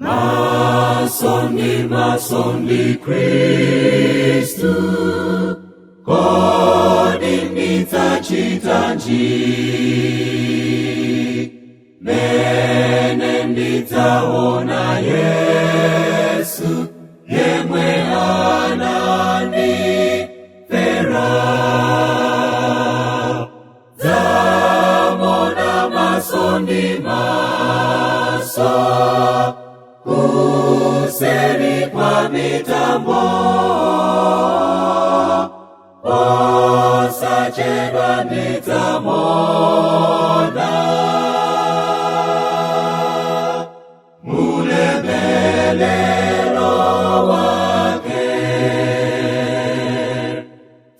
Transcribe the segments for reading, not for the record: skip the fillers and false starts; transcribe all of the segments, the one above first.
Maso ndi maso ndi Kristu, kodi ndidzachitanji? Mene ndidzaona Yesu, yemwe anandifera. Dzamuona maso ndi maso, kuseri kwa mitambo, posachedwa ndidzamuona mulemelelo wake.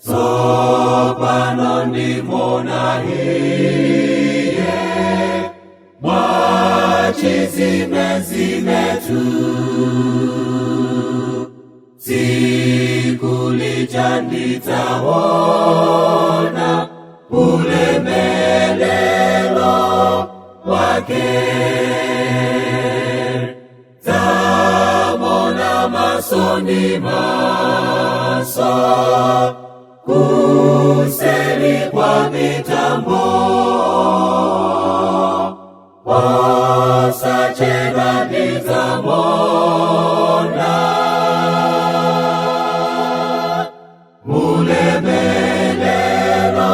Tsopano ndimuona iye mwachizimezimetu, tsiku lija ndidzaona ulemelelo wake. Dzamuona maso ndi maso, kuseri kwa mitambo, posachedwa ndidzamuona mulemelelo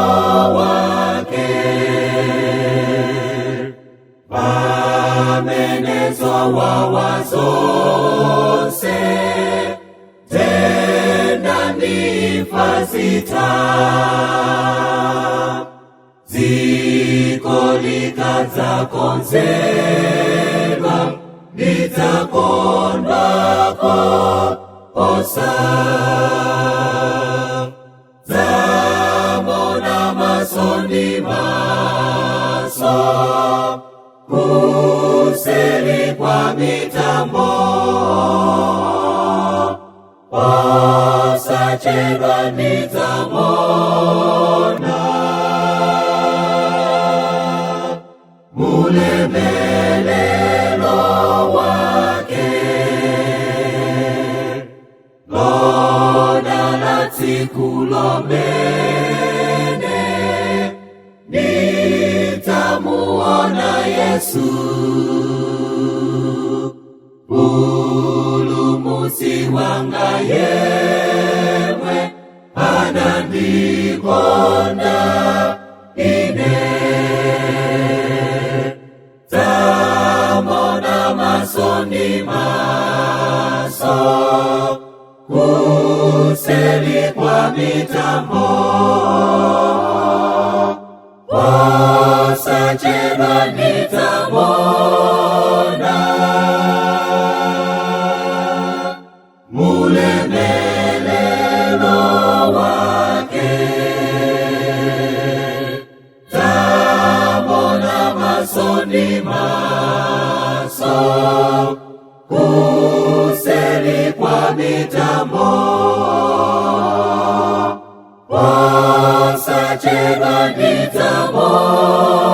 wake. Pamene zowawa zonse, nthenda ndi imfa zitha, dziko likadzakonzedwa, ndidzakondwa koposa. Dzamuona maso ndi maso, kuseri kwa mitambo, posachedwa ndidzamuona mulemelelo wake. Lodala tsiku lomene ndidzamuona Yesu, Mpulumutsi wanga yemwe anandikonda ine. Dzamuona maso ndi maso, kuseri kwa mitambo, posachedwa ndidzamuona mulemelelo wake. Dzamuona maso ndi maso, kuseri kwa mitambo, posachedwa ndidzamuona.